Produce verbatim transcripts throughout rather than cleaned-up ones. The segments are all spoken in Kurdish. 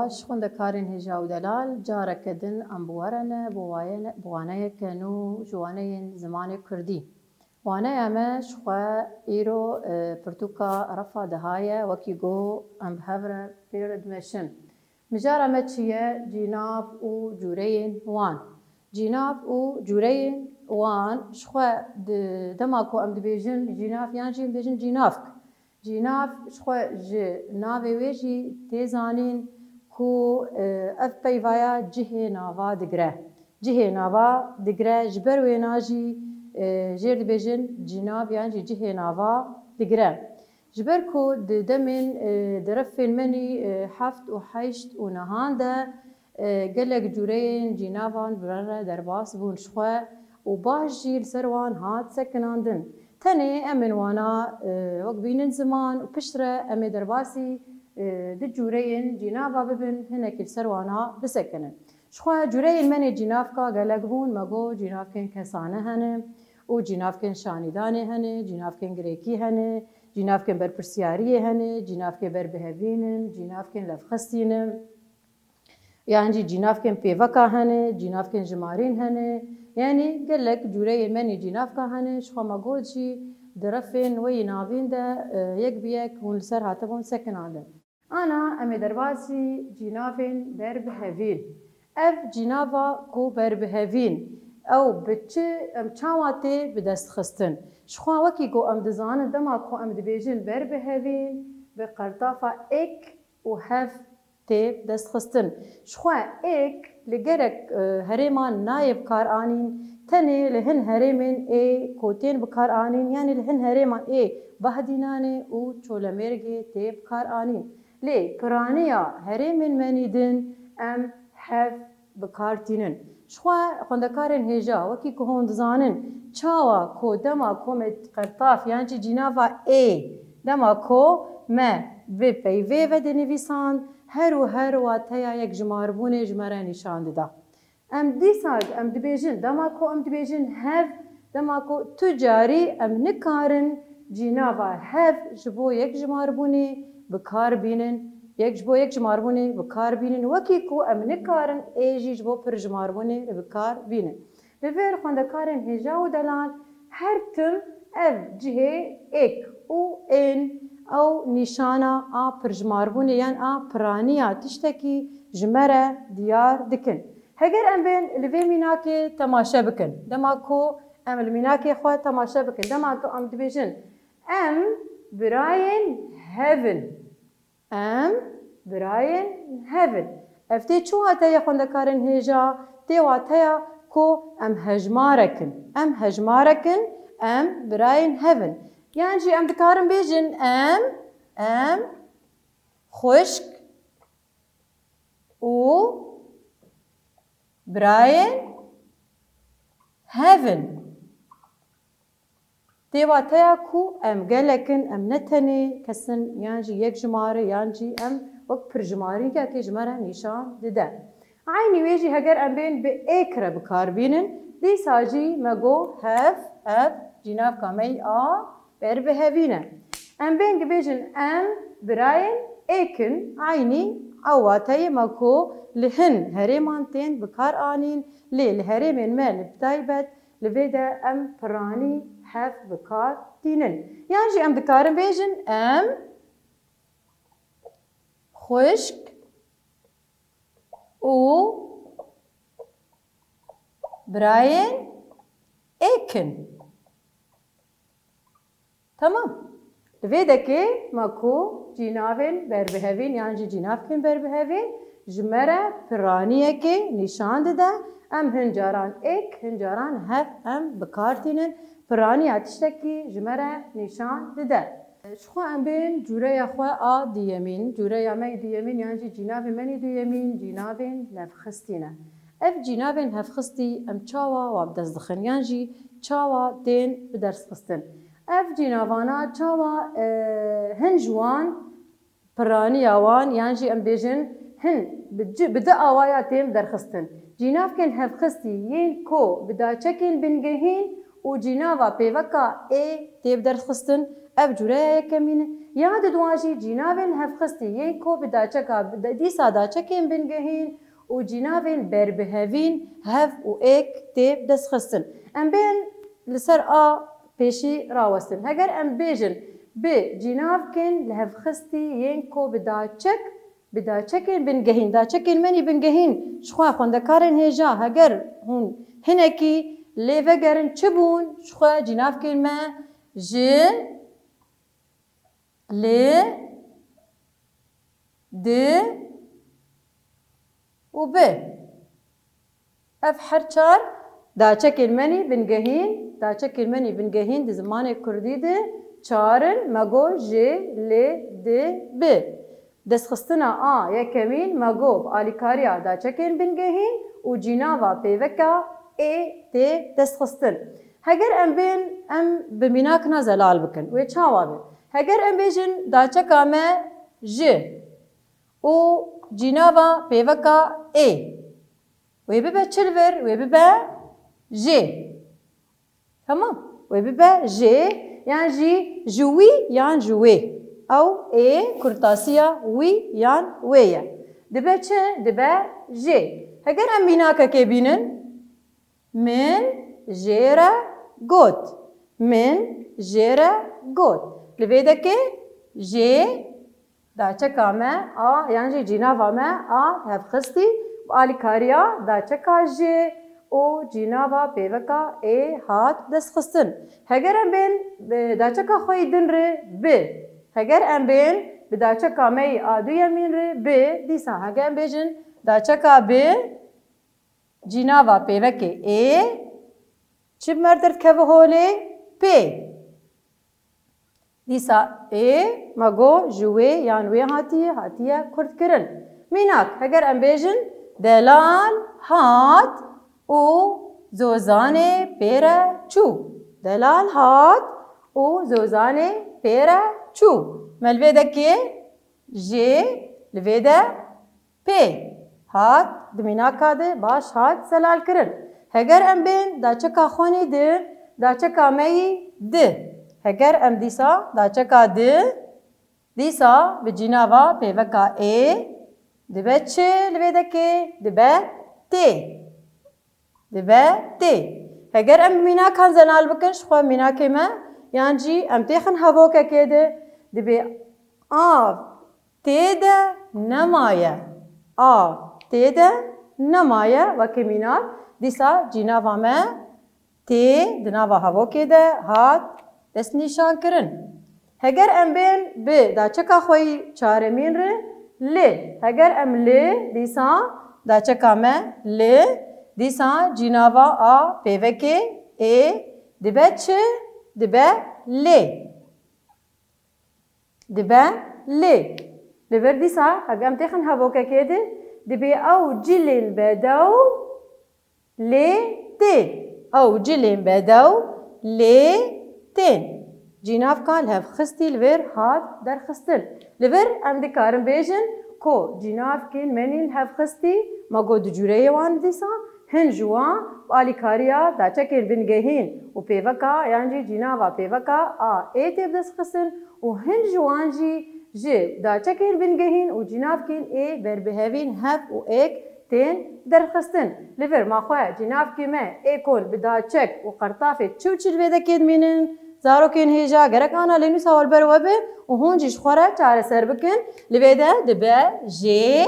Baş xwendekarên hêja û delal, careke din em bi we re ne bo wayene-, bo waneyeke nû ji waneyên zimanê kurdî. Waneya me ji xwe îro, e, pirtûka refa diha ye, wekî got em bi hev re pê re dimeşin. Mijara me çi ye? Cînav û cûreyên wan. Cînav û cûreyên wan ji xwe di dema ku em dibêjin cînav yan jî em dibêjin cînavk. Cînav ji xwe ji navê wê jî tê zanîn ku, e, ev peyvaya cihê nava digire. Cihê nava digire, ji ber wêna jî, e, jêr dibêjin cînav yan jî cihê nava digire. Ji ber ku di demên, e, derefên menî, e, heft û heşt û nihan de, e, gelek cûreyên cînavan bi re re derbas bûn ji xwe û baş jî li ser wan hat sekinandin. Tenê em ên wana, e, wek bînin ziman û piştre em ê derbasî, e, di cûreyên cînava bibin, hinekî li ser wana bisekinin. Ji xwe cûreyên menê cînavka gelek bûn, me got cînavkên kesane hene û cînavkên şanîdanê hene, cînavkên girêkî hene, cînavkên berpirsiyariyê hene, cînavkê berbihevîn in, cînavkên levxistî ne. Yan jî cînavkên pêveka hene, cînavkên jimarîn hene. Yanî gelek cûreyên menê cînavka hene, ji xwe me got jî di refên wê yî navîn de, e, yek bi yek hûn li ser hatibûn sekinandin. Ana em ê derbasî cînavên berbihevîn. Ev cînava ku berbihevîn, ew bi çi, em çawa tê bi dest xistin? Ji xwe wekî ku em dizanin dema ku em dibêjin berbihevîn, bi qertafa êk û hev tê destxistin. Ji xwe êk li gelek, e, herêman nayê bi kar anîn, tenê li hin herêmên ê ku tên bi kar anîn, yanî li hin herêman ê Bahdînanê û Çolemêrgê tê bi kar anîn. Lê piraniya herêmên menî din em hev bi kar tînin. Ji xwe xwendekarên hêja, wekî ku hûn dizanin, çawa ku dema ku me qertaf yan jî cînava ê, dema ku me bi peyvê ve dinivîsand, her û her wateya yekjimarbûnê ji me re nîşan dida. Em dîsa em dibêjin, dema ku em dibêjin hev, dema ku tu carî em nikarin cînava hev ji bo yekjimarbûnê bi kar bînin, yek ji bo yekjimarbûnê bi kar bînin, wekî ku em nikarin ê jî ji bo pirjimarbûnê li bi kar bînin. Li vir xwendekarên hêja û delal her tim ev cihê êk û ên ew nîşana a pirjimarbûnê yan a piraniya tiştekî ji me re diyar dikin. Heger em bên li vê mînakê temaşe bikin, dema ku em li mînakê xwe temaşe bikin, dema ku em dibêjin, em birayên hev in. Em birayên hev in. Ev tê çi wateye xwendekarên hêja? Tê wateya ku em hejmarek in. Em hejmarek in, em birayên hev in. Yan jî em dikarin bêjin, em, em xwişk û birayên hev in. Tê wateya ku em gelek in, em ne tenê kes in, yan jî yekjimare, yan jî em wek pirjimarîkekê ji me re nîşan dide. Eynî wê jî heger em bên bi êk re bi kar bînin, dîsa jî me got hev, ev cînavka me yî a berbihevîn e. Em bên dibêjin em birayên êk in, eynî ew wateyê me ku li hin herêman tên bi kar anîn, lê li herêmên me li taybet li vê de em piranî hev bi kar tînin. Yan jî em dikarin bêjin em xwişk û birayên êk in. Tamam. Li vê dekê me ku cînavên berbihevîn yan jî cînavkên berbihevîn ji me re piraniyekê nîşan dide. Em hin caran êk, hin caran hev em bi kar tînin. Piraniya tiştekî ji me re nîşan dide. Ji xwe em bên cûreya xwe a duyemîn, cûreya me yê duyemîn yan jî cînavê me yê duyemîn cînavên levxistî ne. Ev cînavên hevxistî em çawa wa bi dest dixin yan jî çawa tên bi dest xistin? Ev cînavana çawa, e, hin ji wan piraniya wan yan jî em bêjin hin bi ci-, bi du awaya tên derxistin? Cînavkên hevxistî yên ku bi daçekên bingehîn û cînava pêveka ê tê bi derxistin, Ev cûreya yekemîn e. Ya didwan jî cînavên hevxistî yên ku bi daçeka, dîsa daçekên bingehîn û cînavên berbihevîn hev û êk tê destxistin. Em bên li ser a pêşî rawestin. Heger em bêjin bi cînavkên lihevxistî yên ku bi daçek, bi daçekên bingehîn, daçekên menî bingehîn, ji xwe xwendekarên hêja, heger hûn hinekî lê vegerin çi bûn, ji xwe cînavkên me ji, li, di û bi. Ev her çar daçekên menî bingehîn, daçekên menî bingehîn di zimanê kurdî de çar in, me got ji, li, di, bi. Destxistina a yekemîn me got bi alîkariya daçekên bingehîn û cînava pêveka ê tê destxistin. Heger em bên, em bi mînakina zelal bikin. Wê çawa be? Heger em bêjin daçeka me ji û cînava pêveka ê. Wê bibe çi li vir? Wê bibe jê. Tamam. Wê bibe jê, yan jî ji wî yan ji wê. Ew ê kurtasiya wî yan wê ye. Dibe çi? Dibe jê. Heger em mînakekê bînin, min jê re got. Min jê re got. Li vê dekê jê daçeka me a, yan jî cînava me a hevxistî bi alîkariya daçeka ji û cînava pêveka ê hat destxistin. Heger em bên bi daçeka xwe yî din re bi, heger em bên bi daçeka me yî a duyemîn re bi, dîsa heger em bêjin daçeka bi cînava pêvekê ê, çi bi me re derdikeve holê? Pê. Dîsa ê, me got ji wê yan wê hatiye, hatiye kurtkirin. Mînak, heger em bêjin, delal hat û zozanê pê re çû. Delal hat û zozanê pê re çû. Me li vê dekê jê, li vê de pê hat, di mînaka de baş hat zelalkirin. Heger em bên daçeka xwe nî di, daçeka me yî di. Heger em dîsa daçeka di, dîsa bi cînava pêveka ê dibe çi li vê dekê? Dibe tê. Dibe tê. Heger em mînakan zelal bikin, ji xwe mînakê me, yan jî em têxin hevokekê de, dibê av tê de nemaye. Av tê de nemaye, weke mînak, dîsa cînava me tê di nava hevokê de hat destnîşankirin. Heger em bên bi daçeka xwe yî çaremîn re, li. Heger em li, dîsa daçeka me li, dîsa cînava a pêvekê ê dibe çi? Dibe lê. Dibe lê. Li vir dîsa, heger em têxin hevokekê de, dibê ew cilên bedew lê tên. Ew cilên bedew lê tên. Cînavka lihevxistî li vir hat derxistin. Li vir em dikarin bêjin ku cînavkên menî lihevxistî, me got du cûreyê wan dîsa, hin ji wan bi alîkariya daçekên bingehîn û pêveka yan jî cînava pêveka a ê tê bidestxistin û hin ji wan jî ji daçekên bingehîn û cînavkên ê berbihevîn hev û êk tên derxistin. Li vir ma xwe cînavkê me ê kon bi daçek û qertafê çi û çi li vê dekê dimînin? Zarokên hêja gerek ana lênûsa we li ber we be û hûn jî ji xwe re çareser bikin. Li vê de dibe jê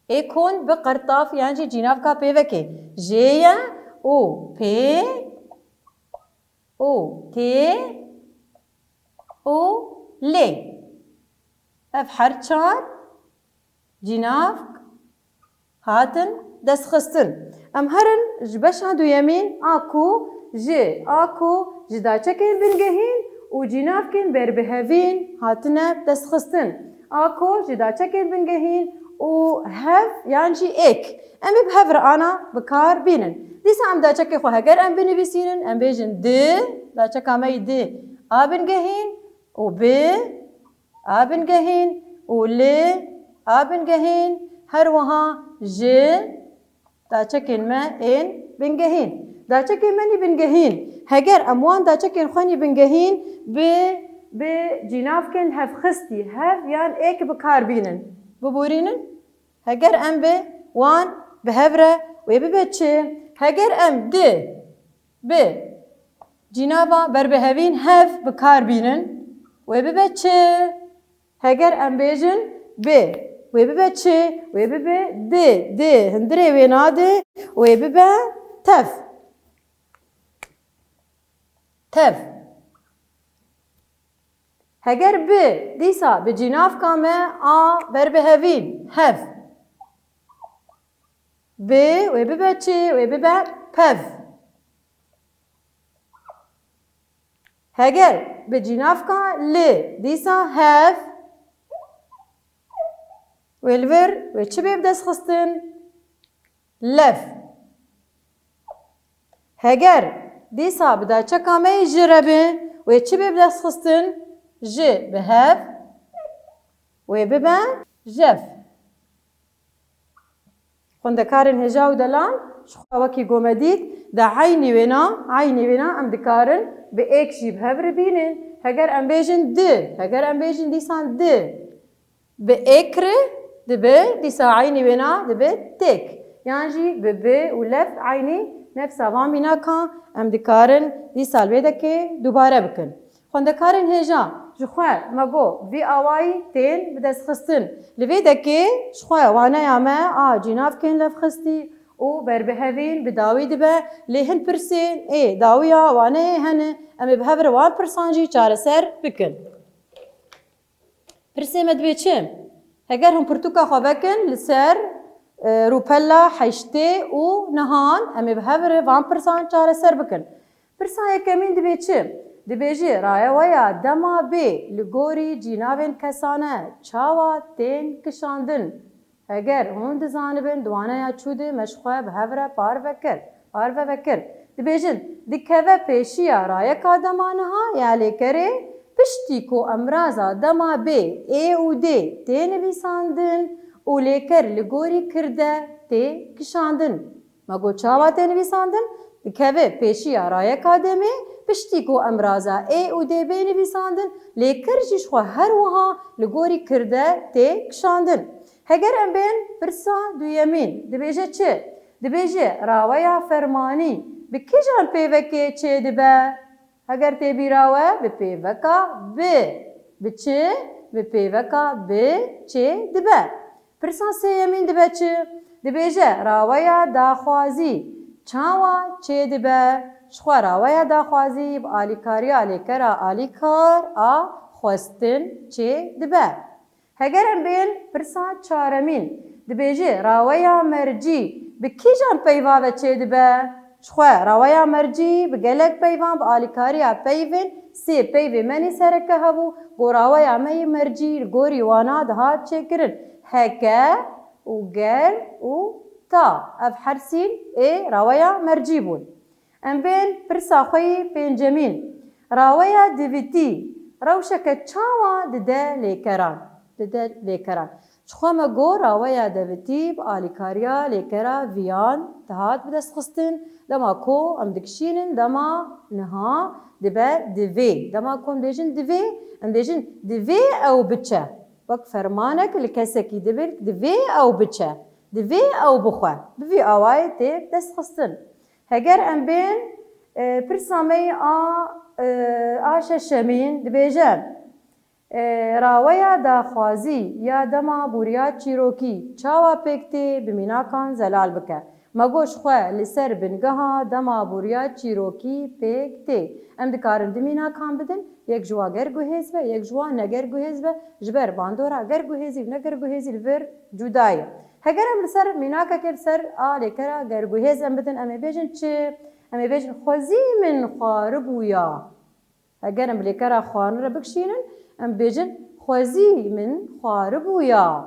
ê kon bi qertaf yan jî cînavka pêvekê. Jê ye û pê û tê û lê. Ev her çar cînavk hatin destxistin. Em herin ji beşa duyemîn a ku ji, a ku ji daçekên bingehîn û cînavkên berbihevîn hatine destxistin. A ku ji daçekên bingehîn û hev yan jî êk. Em ê bi hev re ana bi kar bînin. Dîsa em daçekê xwe heger em binivîsînin, em bêjin di, daçeka me yî di a bingehîn û bi a bingehîn û li a bingehîn, her wiha ji daçekên me ên bingehîn. Daçekên me nî bingehîn. Heger em wan daçekên xwe nî bingehîn bi, bi cînavkên hevxistî, hev yan êk bi kar bînin. Biborînin. Heger em bi wan bi hev re wê bibe çi? Heger em di bi cînava berbihevîn hev bi kar bînin, wê bibe çi? Heger em bêjin bi, wê bibe çi? Wê bibe di, di, hundirê wêna di, wê bibe tev. Tev. Heger bi, dîsa bi cînavka me a berbihevîn, hev. Bi, wê bibe çi? Wê bibe pev. Heger bi cînavka li, dîsa hev, wê li vir, wê çi bê bi dest xistin? Lev. Heger dîsa bi daçeka me yê ji re bi, wê çi bê bi dest xistin? Ji bi hev, wê bibe jev. Xwendekarên hêja û delan, ji xwe wekî ku me dît, di eynî wêna, eynî wêna em dikarin bi êk jî bi hev re bînin. Heger em bêjin di, heger em bêjin dîsan di, bi êk re dibe, dîsa eynî wêna dibe têk. Yan jî bi bi û lev eynî nefsa van mînakan em dikarin dîsa li vê dekê dubare bikin. Xwendekarên hêja, ji xwe me got vî awayî tên bidestxistin. Li vê dekê ji xwe waneya me a cînavkên levxistî û berbihevîn bi dawî dibe, lê hin pirsên ê dawiya waneyê hene, em ê bi hev re wan pirsan jî çareser bikin. Pirsê me dibê çi? Heger hûn pirtûka xwe vekin li ser, e, rûpela heştê û nihan, em ê bi hev re van pirsan çareser bikin. Pirsa yekemîn dibê çi? Dibêjî, rayeweya dema bê li gorî cînavên kesane çawa tên kişandin? Heger hûn dizanibin, di waneya çû de me ji xwe bi hev re parve kir, parve vekir. Dibêjin, dikeve pêşiya rayeka dema niha ya lêkerê, piştî ku emraza dema bê, ê û dê tê nivîsandin û lêker li gorî kirde tê kişandin. Me got çawa tê nivîsandin? Dikeve pêşiya rayeka demê, piştî ku emraza ê û dê bê nivîsandin, lêker jî ji xwe her wiha li gorî kirde tê kişandin. Heger em bên pirsa duyemîn, dibêje çi? Dibêje raweya fermanî bi kîjan pêvekê çêdibe? Heger tê bîra we, bi pêveka bi. Bi çi? Bi pêveka bi çêdibe. Pirsa sêyemîn dibe çi? Dibêje raweya daxwazî çawa çêdibe? Ji xwe raweya daxwazî bi alîkariya lêkera alîkar a xwestin çêdibe. Heger em bên pirsa çaremîn, dibêje raweya mercî bi kîjan peyva ve çêdibe? Ji xwe raweya mercî bi gelek peyvan, bi alîkariya peyvên sê peyvê me nî sereke hebû, ku raweya me yê mercî li gorî wana dihat çêkirin. Heke û ger û ta. Ev hersîn ê raweya mercî bûn. Em bên pirsa xwe yî pêncemîn. Raweya divitî rewşeke çawa dide lêkeran? Dide lêkeran. Ji xwe me got raweya devitî bi alîkariya lêkera viyan dihat bidestxistin. Dema ku em dikişînin, dema niha dibe divê. Dema ku em dibêjin divê, em dibêjin divê ew biçe. Wek fermanek li kesekî dibin, divê ew biçe. Divê ew bixwe. Bi vî awayê tê destxistin. Heger em bên, e, pirsa me yî a, e, a şeşemîn dibêje, e, raweya daxwazî ya dema bûriya çîrokî çawa pêk tê, bi mînakan zelal bike. Me got ji xwe li ser bingeha dema bûriya çîrokî pêk tê. Em dikarin du mînakan bidin, yek ji wa ger guhêz be, yek ji wa ne ger guhêz be, ji ber bandora ger guhêzî û ne ger guhêzî li vir cuda ye. Heger em li ser mînakekê li ser a lêkera gerguhêz em bidin, em ê bêjin çi? Em ê bêjin xwezî min xwaribûya. Heger em bi lêkera xwarin re bikişînin, em bêjin xwezî min xwaribûya.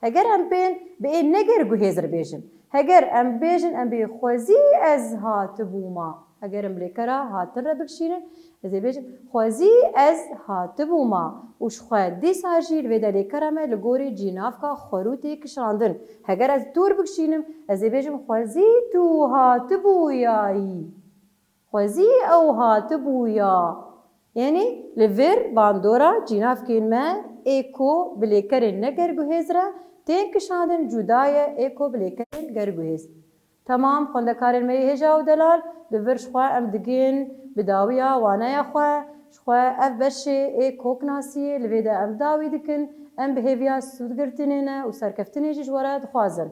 Heger em bên bi ê ne gerguhêz re bêjin. Heger em bêjin em bê xwezî ez hatibûma. Heger em bi lêkera hatin re bikişînin, ez ê bêjim, xwezî ez hatibûma û ji xwe dîsa jî li vê de lêkera me li gorî cînavka xwerû tê kişandin. Heger ez tu re bikişînim, ez ê bêjim, xwezî tu hatibûyayî. Xwezî ew hatibû ya. Yanî li vir bandora cînavkên me ê ku bi lêkerên ne gerguhêz re tên kişandin cuda ye ê ku bi lêkerên gerguhêz. Temam, xwendekarên me yê hêja û delal, li vir ji xwe em digihên bi dawiya waneya xwe, ji xwe ev beşê ê koknasiyê li vê de em dawî dikin, em bi hêviya sûdgirtinê ne û serkeftinê jî ji we re dixwazin.